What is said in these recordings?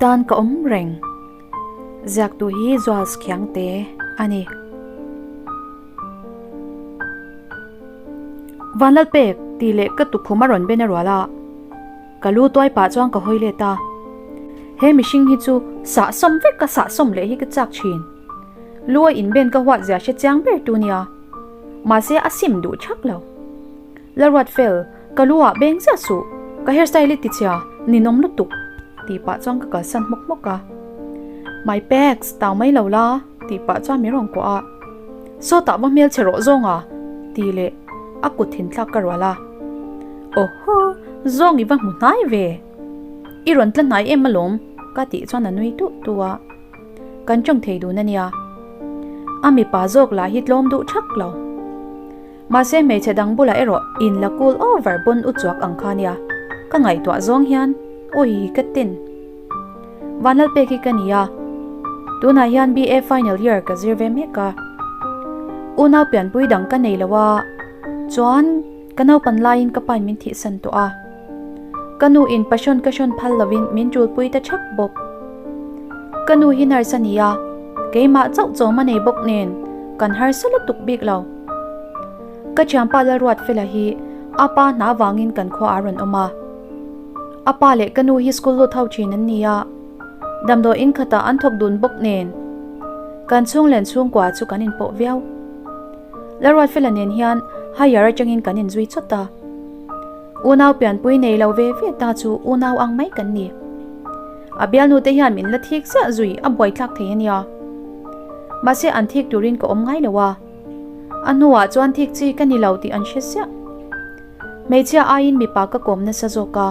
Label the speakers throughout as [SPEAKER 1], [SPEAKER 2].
[SPEAKER 1] I tan ka awm reng. Ziaktu hi Zuals Khiangte a ni. Vanlalpek tih leh ka tukhum a rawn ben a rual a. Ka lu tuai pah chuan ka hawi let a. He mihring hi chu sahsawm vek ka sahsawm leh hi ka chak thin. Lu a inben ka huat zia hre chiang ber tu nia. Mahse a sim duh thak lo. La ruat fel, ka lu ah beng chiah suh, ka hair style i ti chhia, ninawm lutuk tih pah chuan ka kalsan hmawk hmawk a. My pegs, tau mai lo la tih pah chuan min rawn kuah a. Sawtah va hmelchhe rawh zawng a tih leh a kut thin thlak ka rual a. Awhaw, zawng i va hmu hnai ve. I rawn tla hnai em alawm ka tih chuan a nui tuh tuh a. Kan tawng thei dun a nia. A mipa zawk lah hi tlawm duh thak lo. Mahse hmeichhe dang bulah erawh in la cool over pawn u chuak ang kha nia. Ka ngaihtuah zawng hian ui ka tin. Vanlalpek hi ka ni a. Tunah hian BA final year ka zir ve mek a. Unau pianpui dang ka nei lo a, chuan ka naupan laiin ka pain min thihsan tawh a. Ka nu in passion ka hrawn phal lovin min tulpui ta thak bawk. Ka nu hi nurse a ni a, keimah chauh chawm a nei bawk nen kan harsa lutuk bik lo. Ka thianpa Lalruatfela hi a pa hna vangin kan khua a rawn awm a. A pa leh ka nu hi school lut ho thin an ni a, damdawi in khatah an thawk dun bawk nen kan chhung len chhungkua chu kan inpawh viau. Lalruatfela nen hian higher atangin kan inzui chawt a. Unau pianpui nei lo ve ve ta chu unau ang mai kan ni. A bialnu te hian min la thik chiah zui a buaithlak thei a nia. Mahse an thik turin ka awm ngai lo a. A hnuah chuan thik chi ka ni lo tih an hre siah. Hmeichhia aiin mipa ka kawm nasa zawk a.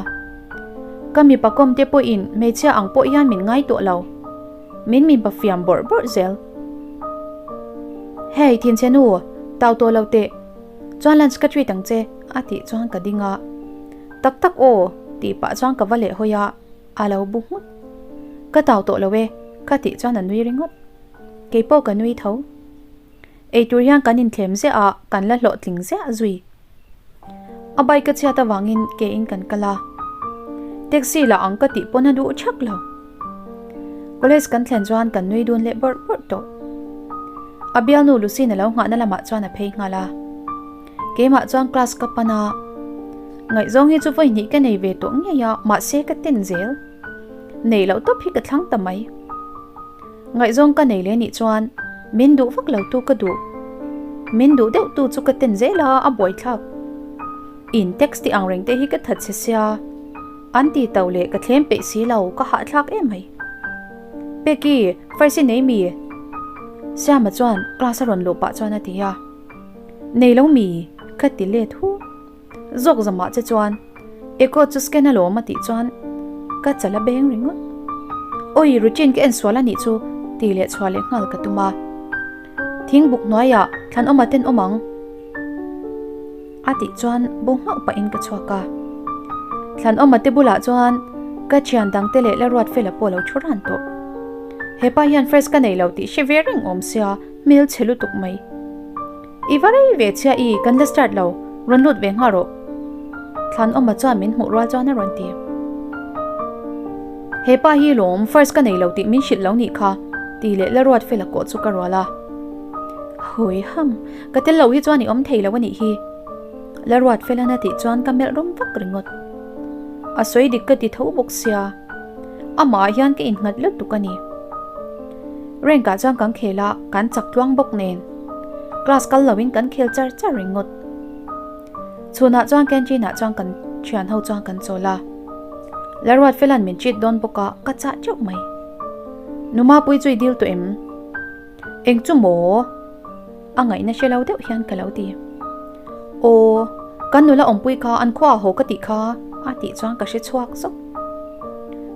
[SPEAKER 1] Ka mipa kawm te pawhin hmeichhia ang pawh hian min ngai tawh lo. Min mipa fiam bawrh bawrh zel. Hey thinchhe nu, tau tawh lo teh. Chuan lunch ka treat ang che a tih chuan ka ding a. Tak tak aw tih pah chuan ka va leh hawi a, a lo bu nghut. Ka tau tawh lo e ka tih chuan a nui ringawt. Kei pawh ka nui tho. Ei tur hian kan inthlem ziah a, kan la hlawhtling ziah zui. A bike a chhiat avangin ke in kan kal a. Taxi lah ang ka tih pawn a duh thak lo. College kan thlen chuan kan nui dun leh bawrh bawrh tawh. A bialnu Lucina lo nghahna lamah chuan a phei nghal a. Keimah chuan class ka pan a. Ngaihzawng hi chu vawi hnih ka nei ve tawh ngei a, mahse ka ten zel. Nei loh tawp hi ka thlang ta mai. Ngaihzawng ka nei leh nih chuan min duh vak lo tu ka duh. Min duh deuh tu chu ka ten zel a, a buaithlak. In text tih ang reng te hi ka that che sia. An ti to leh ka thlem peih si lo, ka hahthlak em mai. Peki, first i nei mi? Siama chuan class a rawn luh pah chuan a ti a. Nei lo mi? Ka ti let hu. Zawk zamah che chuan Echo chu scan alawm a tih chuan ka chal a beng ringawt. Awi routine ka en sual a nih chu tih leh chhuah leh nghal ka tum a. Thing buk hnuaiah thlan awm a ten awm ang a tih chuan bu nghauh pahin ka chhuak a. Thlan awm a te bulah chuan ka thian dang te leh la ruat fela pawh lo thu ran tawh. Hepa hian first ka nei lo tih hre ve reng awm sia hmel chhe lutuk mai. I va rei ve chhia i, kan la start lo, rawn lut ve nghal rawh. Thlan awma chuan min hmuh rual chuan a rawn ti. He pa hi lawm, first ka nei lo tih min hrilh lo nih kha, ti leh la ruat fel a kawh chu ka rual a. Hui ham, ka tel lo hi chuan i awm thei lo a nih hi. La ruat fel an a tih chuan ka melh rawm vak ringawt. A sawi dik ka ti tho bawk sia, amah ah hian ka innghat lutuk a ni. Rank ah chuan kan khel a, kan chak tluang bawk nen. Class kal lo in kan khel char char ringawt. Chhunah chuan canteen ah chuan kan thian ho chuan kan chawl a. Laruatfela'n min treat dawn bawk a, ka chah teuh mai. Numapui chu i dil tawh em? Eng chu maw? A ngaihna hre lo deuh hian ka lo ti. Aw, kan nula awmpui kha an khuaah haw ka tih kha a tih chuan ka hre chhuak zawk.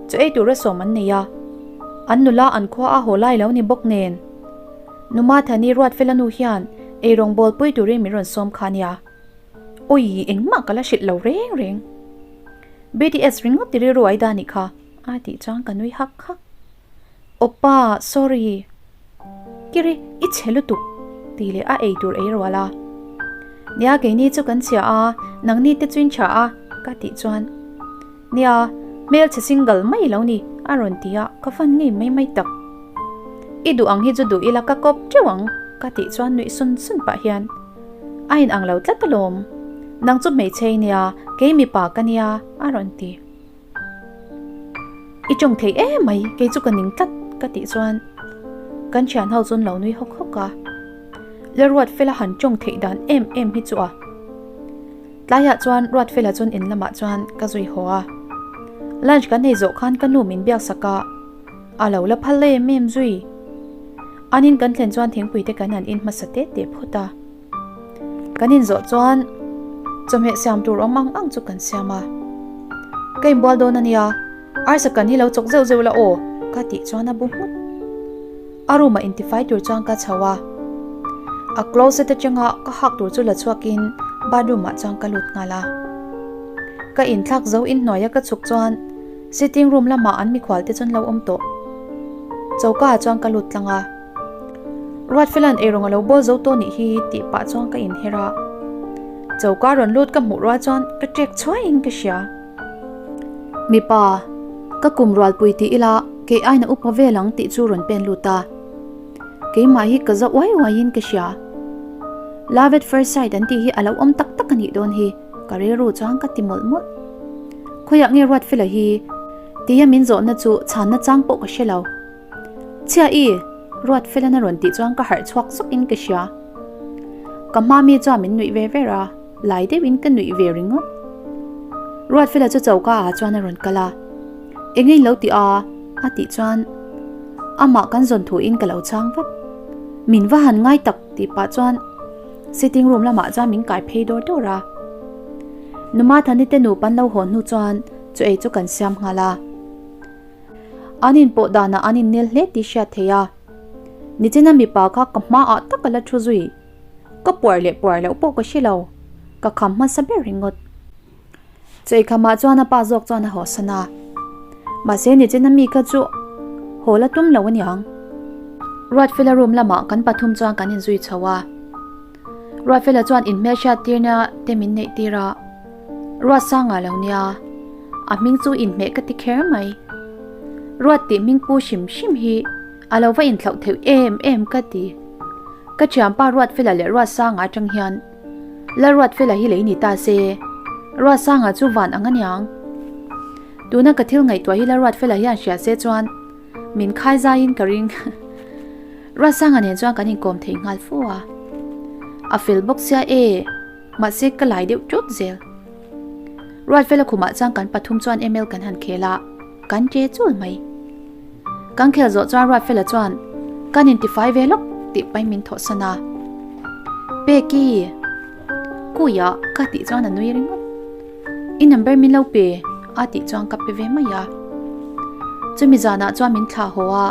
[SPEAKER 1] Chu ei tura sawm an nei a, an nula an khua a haw lai lo ni bawk nen. Numa Thani Ruatfela nu hian eirawng bawl pui turin min rawn sawm kha nia. Awi, engmah ka la hrilh lo reng reng. BTS ringawt ti rilru ai da nih kha a tih chuan ka nui hak hak. Awpa, sorry. Kiri, i chhe lutuk, tih leh a ei tur ei rual a. Nia, keini chu kan chhia a, nangni te chu in tha a, ka tih chuan. Nia, hmelchhe single mai lo ni, A rawn ti a, ka fan ngei mai mai tak. I duh ang hi chu duh ila ka kawp teuh ang, ka tih chuan nuih sun sun pah hian a in ang lo tlat alawm. Nang chu hmeichhe i nia, kei mipa ka nia, a rawn ti. I tawng thei em mai, kei chu ka ning tlat, ka tih chuan kan thian ho chuan lo nui hawk hawk a. Lalruatfela han tawng theih dan em em hi chu a. Tlaiah chuan Ruatfela chuan in lamah chuan ka zui haw a. Lunch kan ei zawh khan ka nu min biak sak a, a lo la phal em em zui. An in kan thlen chuan thingpui te kan han in hmasa teh teh phawt a. Kan in zawh chuan chawhmeh siam tur awm ang ang chu kan siam a. Ka inbual dawn a nia, arsa kan hi lo chawk zeuh zeuh la aw ka tih chuan a bu nghut. A room ah intifai tur chuan ka chho a, a closet atanga ka hak tur chu la chhuakin bathroom ah chuan ka lut nghal a. Ka inthlak zo inhnuaia ka chhuk chuan sitting room lamah an mikhual te chuan lo awm tawh. Choka ah chuan ka lut tlang a, Ruatfela'n eirawng a lo bawl zo tawh nih hi tih pah chuan ka inher a, choka rawn lut ka hmuh rual chuan ka ṭek chhuaiin ka hria. Mipa, ka kum rualpui ti ila kei aina upa vel ang tih chu rawn pen lut a. Keimah hi ka za uai uaiin ka hria. Love at first sight an tih hi a lo awm tak tak a nih dawn hi, ka rilru chuan ka ti mawlh mawlh. Khawiah nge Ruatfela hi? Tia min zawhna chu chhanna chang pawh ka hre lo. Chhia i! Ruatfela'n a rawn tih chuan ka harh chhuak zawkin ka hria. Ka hma mi chuan min nuih ve ver a, lai deuhin ka nuih ve ringawt. Ruatfela chu choka ah chuan a rawn kal a, Eng nge lo ti a? a tih chuan amah kan zawn thuin ka lo chhang vat. Min va han ngai tak tih pah chuan sitting room lamah chuan min kai phei dawr dawr a. Numa Thani te nupa an lo haw hnu chuan chaw ei chu kan siam nghal a. An inpawh danah an innel hle tih hriat theih a. Nichina mipa kha ka hmaah tak a la thu zui. Ka puar leh puar loh pawh ka hre lo. Ka kham hmasa ber ringawt. Chawikhamah chuan a pa zawk chuan a hawsan a. Mahse nichina mi kha chu haw la tum lo a niang. Ruatfela room lamah kan pathum chuan kan inzui chho a. Ruatfela chuan inhmelhriat tirna te min neih tir a. Ruatsanga lo nia, a hming chu inhmeh ka ti kher mai. Ruat tih hming pu hrim hrim hi a lo va inthlauh theuh em em ka ti. Ka thianpa Ruatfela leh Ruatsanga atang hian Lalruatfela hi lei ni ta se, Ruatsanga chu van ang aniang. Tuna ka thil ngaihtuah hi Lalruatfela hian hria se chuan min khai zaiin ka ring. Ruatsanga nen chuan kan inkawm thei nghal fu a. A fel bawk sia e. Mahse ka lai deuh tut zel. Ruatfela khumah chuan kan pathum chuan ML kan han khel a, kan che chul mai. Kan khel zawh chuan Ruatfela chuan kan intifai ve lawk tih pahin min thawhsan a. Peki! Kuia ka tih chuan a nui ringawt. I number min lo pe a tih chuan ka pe ve mai a. Chumi zanah chuan min thlah haw a,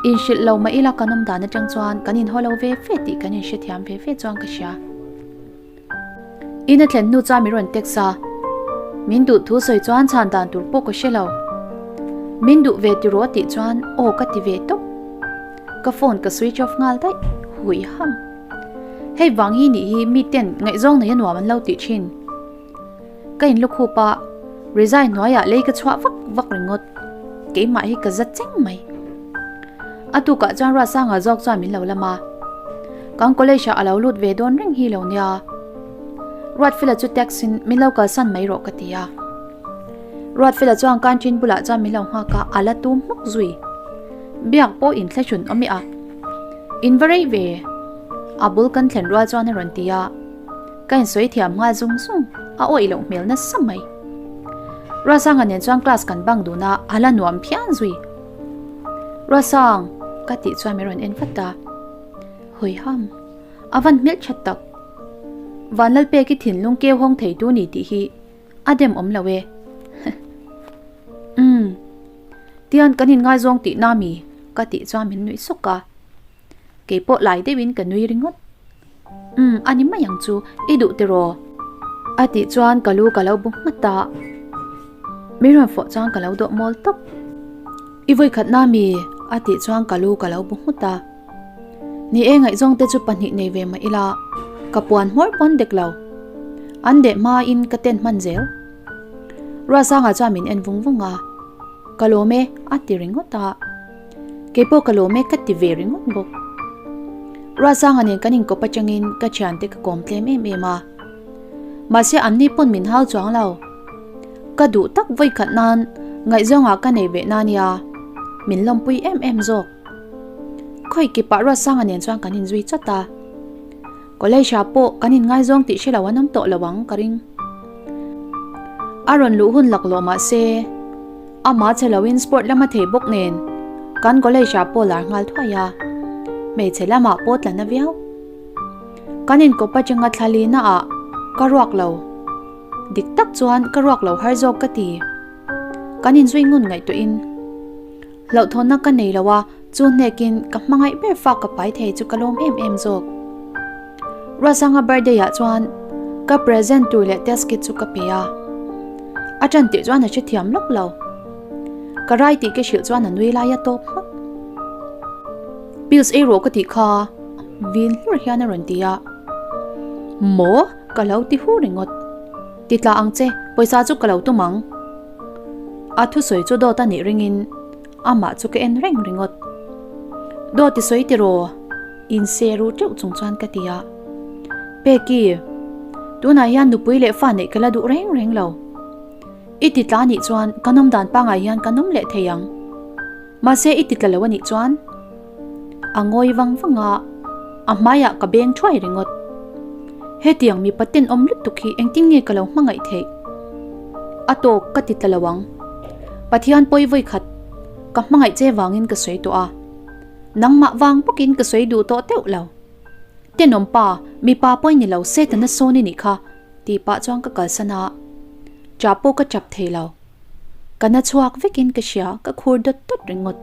[SPEAKER 1] inhrilh lo mah ila kan awm dan atang chuan kan inhaw lo ve ve tih kan inhrethiam ve ve chuan ka hria. In a thlen hnu chuan min rawn text a, min duh thu sawi chuan chhan dan tur pawh ka hre lo. Min duh ve tiraw tih chuan aw ka ti ve tawp. Ka phone ka switch off nghal daih, hui ham. Hei vang hi nih hi miten ngaihzawng nei a nuam an lo tih thin. Ka in lukhup a, rizai hnuaiah lei ka chhuah vak vak ringawt. Keimah hi ka za cheng mai. A tukah chuan Ruatsanga zawk chuan min lo lam a. Kan college ah a lo lut ve dawn reng hi lo nia. Ruatfela chu text in min lo kalsan mai rawh ka ti a. Ruatfela chuan canteen bulah chuan min lo nghak a, a la tum hmuk zui. Biak pawh inthlahrun awm i a. In va rei ve. A bul kan thlen rual chuan a rawn ti a. Ka insawi thiam nghal zung zung, a awih loh hmel nasa mai. Ruasanga nen chuan class kan bang dun a, a la nuam phian zui. Ruasang! ka tih chuan min rawn en vat a. Hawiham, a van hmel that tak. Vanlalpeki thinlung keu hawng theitu ni tih hi a dem awm lo e. Umm, tian kan inngaizawng tih na mi? ka tih chuan min nuih sawk a. Kei pawh lai deuhin ka nui ringawt. Umm, a ni mai ang chu, i duh tiraw? A tih chuan ka lu ka lo bu nghat a. Min rawn fawh chuan ka lo dawh mawl tawp. I vawikhat na mi? A tih chuan ka lu ka lo bu nghut a. Ni e, ngaihzawng te chu pahnih nei ve mah ila, ka puan hmawr pawn dek lo. An deh hmain ka ten hman zel. Ruasanga chuan min en vung vung a. Ka lawm e a ti ringawt a. Keipawh ka lawm e ka ti ve ringawt bawk. Ruahsanga nen kan inkawp atangin ka thiante ka kawm tlem em em a. Mahse anni pawn min hau chuang lo. Ka duh tak vawikhat nan ngaihzawngah ka nei ve na nia, min lawmpui em em zawk. Khawi kipah Ruatsanga nen chuan kan inzui chawt a. College ah pawh kan inngaizawng tih hre lo an awm tawh lo ang ka ring. A rawn luh hun laklawh mah se, amah che loin sport lama thei bawk nen kan college ah pawh lar nghal thuai a, hmeichhe lamah pawh tla na viau. Kan inkawp atanga thla lina ah ka ruak lo. Dik tak chuan ka ruak lo har zawk ka ti. Kan inzui ngun ngaihtuahin hlauhthawnna ka nei lo a, chu hnekin ka hmangaih ber fa ka pai thei chu ka lawm em em zawk. Ruahsanga birthday ah chuan ka present tur leh test kit chu ka pe a. A tan tirh chuan a hrethiam lawk lo. Ka rai tih ka hrilh chuan a nui lai a tawp hmak. Pills ei rawh ka tih kha vin hlur hian a rawn ti a. Maw? Ka lo ti hu ringawt. Ti tla ang che, pawisa chu ka lo tum ang. A thusawi chu dawt a nih ringin amah chu ka en reng ringawt. Dawt i sawi tiraw? Inse ru teuh chung chuan ka ti a. Peki, tunah hian nupui leh fa neih ka la duh reng reng lo. I ti tla nih chuan kan awm dan pangai hian kan awm leh thei ang. Mahse i ti tla lo a nih chuan a ngawi vang vang a, a hmaiah ka beng thuai ringawt. Hetiang mipa tenawm lutuk hi engtin nge ka lo hmangaih theih? A tawk ka ti tla lo ang. Pathian pawi vawi khat ka hmangaih che vangin ka sawi tawh a, nangmah vang bawkin ka sawi duh tawh teuh lo. Tenawm pa, mipa pawi ni lo Setana sawn i nih kha tih pah chuan ka kalsan a, chah pawh ka chap thei lo. Ka na chhuak vekin ka hria, ka khur dawt dawt ringawt.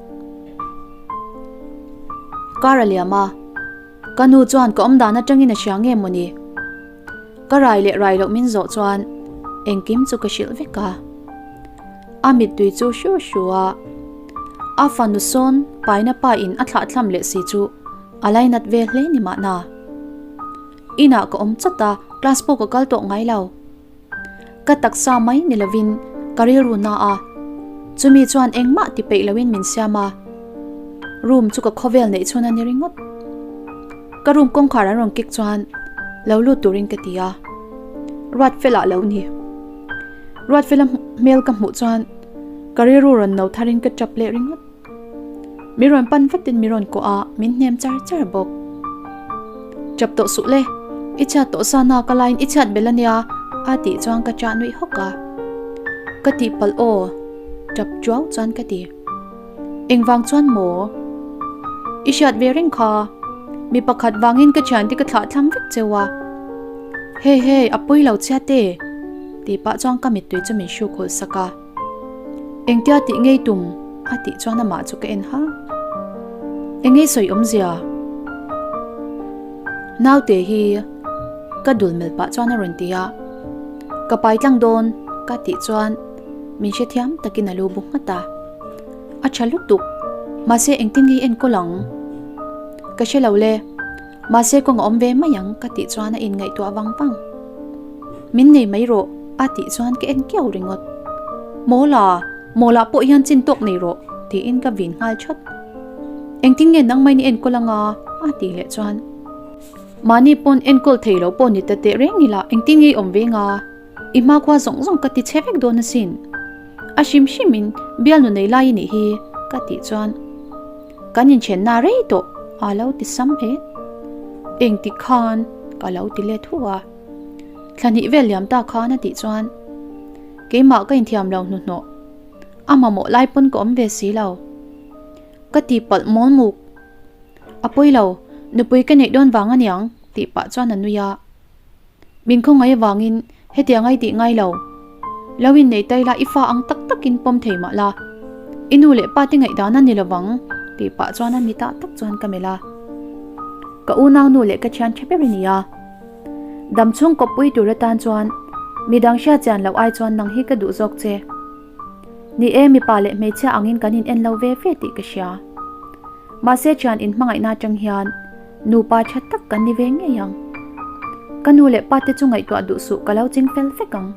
[SPEAKER 1] Kar a liam a, ka nu chuan ka awm dan atangin a hria nge mawni? Ka rai leh rai loh min zawh chuan engkim chu ka hrilh vek a. A mittui chu hru hru a, a fanu sawn paina pa in a thlah thlam leh si chu a lainat ve hle ni mahna. Inah ka awm chawt a, class pawh ka kal tawh ngai lo. Ka taksa mai ni lovin ka rilru na a, chumi chuan engmah ti peih loin min siam a, room chu ka khawvel neih chhun a ni ringawt. Ka room kawngkhar an rawn kik chuan lo lut turin ka ti a, Ruatfela lo ni. Ruatfela hmel ka hmuh chuan ka rilru rawn no tharin ka tap leh ringawt. Mi rawn pan vatin mi rawn kawh a, min hnem char char bawk. Chap tawh suh le, i chhiat tawh sa na ka laiin i chhiat bel ania a tih chuan ka chah nuih hawk a. Ka tihpalh aw, chap chuau chuan ka ti. Engvang chuan maw? I hriat ve reng kha, mi pakhat vangin ka thiante ka thlah thlam vek cheu a. Hey hey, a pawi lo chhia te, tih pah chuan ka mittui chu min hruk hawlh sak a. Engtia tih ngei tum? a tih chuan amah chu ka en ha. Engei sawi awmzia? Naute hi ka dul melh pah chuan a rawn ti a. Ka pai tlang dawn ka tih chuan min hrethiam takin a lu bu nghat a. A tha lutuk, mahse engtin nge i enkawl ang? Ka hre lo le. Mahse kawng a awm ve mai ang ka tih chuan a inngaihtuah vang vang. Min nei mai rawh a tih chuan ka en kiau ringawt. Mawla, mawlah pawh hian chin tawk nei rawh tiin ka vin nghal thawt. Engtin nge nang main i enkawl anga a tih leh chuan. Mahni pawn enkawl thei lo pawh ni ta teh reng ila engtin nge i awm ve nga? I hmakhua zawng zawng ka ti chhe vek dawn asin. A hrim hrimin bialnu nei lai i nih hi ka tih chuan kan inthenna rei tawh a lo ti sam e. Engti khan ka lo ti let hu a. Thla hnih vel liam ta khan a tih chuan keimah ka inthiam lo hnuhnawh. A mamawh lai pawn ka awm ve si lo. Ka tihpalh mawl muk. A pawi lo, nupui ka neih dawn vang aniang tih pah chuan a nui a. Min khawngaih avangin hetiang ai tih ngai lo. Lo innei tai la i fa ang tak takin pawm thei mah la. I nu leh pa te ngaihdan a ni lovang tih pah chuan a mitah tak chuan ka melh a. Ka unau nu leh ka thian tha ber i ni a. Dam chhung kawppui tur atan chuan midang hriat chian loh ai chuan nang hi ka duh zawk che. Ni e mipa leh hmeichhia angin kan in en lo ve ve tih ka hria. Mahse thian inhmangaihna atang hian nupa tha tak kan ni ve ngei ang. Ka nu leh pa te chu ngaihtuah duh suh ka lo ching fel vek ang.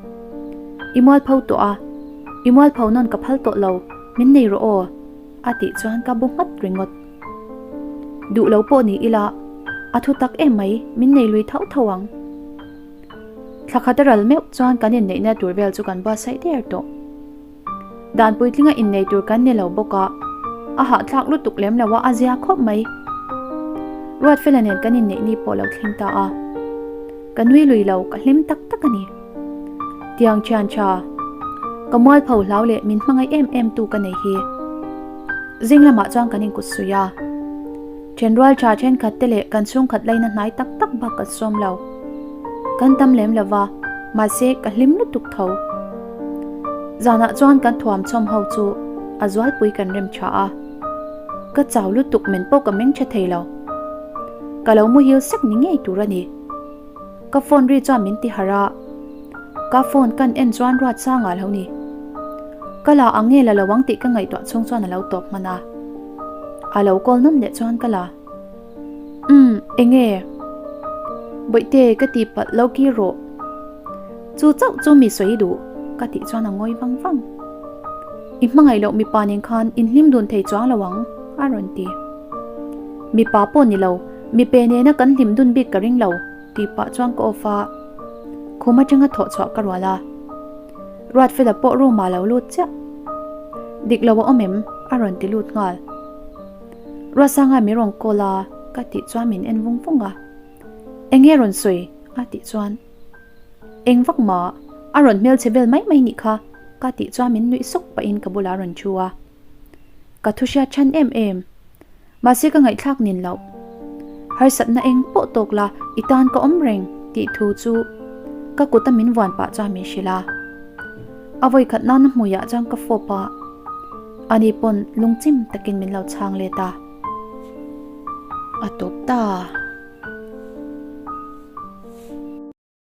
[SPEAKER 1] I mualpho tawh a, i mualpho nawn ka phal tawh lo. Min nei rawh aw, a tih chuan ka bu nghat ringawt. Duh lo pawh ni ila, a thu tak em mai, min nei lui tho tho ang. Thla khat a ral meuh chuan kan inneihna tur vel chu kan buatsaih der tawh. Dan puitlinga innei tur kan ni lo bawk a, a hahthlak lutuk lem lo a, a zia khawp mai. Ruatfela nen kan inneih ni pawh lo thleng ta a. Ka nui lui lo, ka hlim tak tak a ni. Tiang thian tha, ka mualpho hlau leh min hmangaih em em tu ka nei hi. Zing lamah chuan kan inkut suih a. Thenrual tha thenkhat te leh kan chhungkhat laina hnai tak tak bak kan sawm lo. Kan tam lem lo va, mahse ka hlim lutuk tho. Zanah chuan kan thuam chhawm ho chu a zualpui kan rem tha a. Ka chau lutuk men pawh ka meng tha thei lo. Ka lo muhil sek ni ngei tur a ni. Ka phone ri chuan min ti harh a, ka phone kan en chuan ruat sang ah lo ni. Ka la ang nge la lo ang tih ka ngaihtuah chhung chuan a lo tawp hman a. A lo call nawm leh chuan ka la. Umm, enge? Bawihte ka ti palh lo kir rawh. Chu chauh chu mi sawi duh ka tih chuan a ngawi vang vang. I hmangaih loh mipa nen khan inhlim dun thei chuang lo ang a rawn ti. Mipa pawh ni lo, mipe nena kan hlim dun bik ka ring lo tih pah chuan ka off a, khum atanga thawh chhuah ka rual a. Ruatfela pawh room ah lo lut chiah. Dik lo a awm em? a rawn ti lut nghal. Ruatsanga mi rawn call a ka tih chuan min en vung vung a. Enge rawn sawi? a tih chuan. Eng vak mah, a rawn hmelchhe vel mai mai nih kha, ka tih chuan min nuih suk pahin ka bulah a rawn thu a. Ka thu hriat chhan em em. Mahse ka ngaihthlak nin loh. Harsatna eng pawh tawk la, i tan ka awm reng tih thu chu ka kuta min vuan pah chuan min hrilh a. A vawikhat nana hmuiah chuan ka fawp a, ani pawn lungchim takin min lo chhang let a. A tawp ta.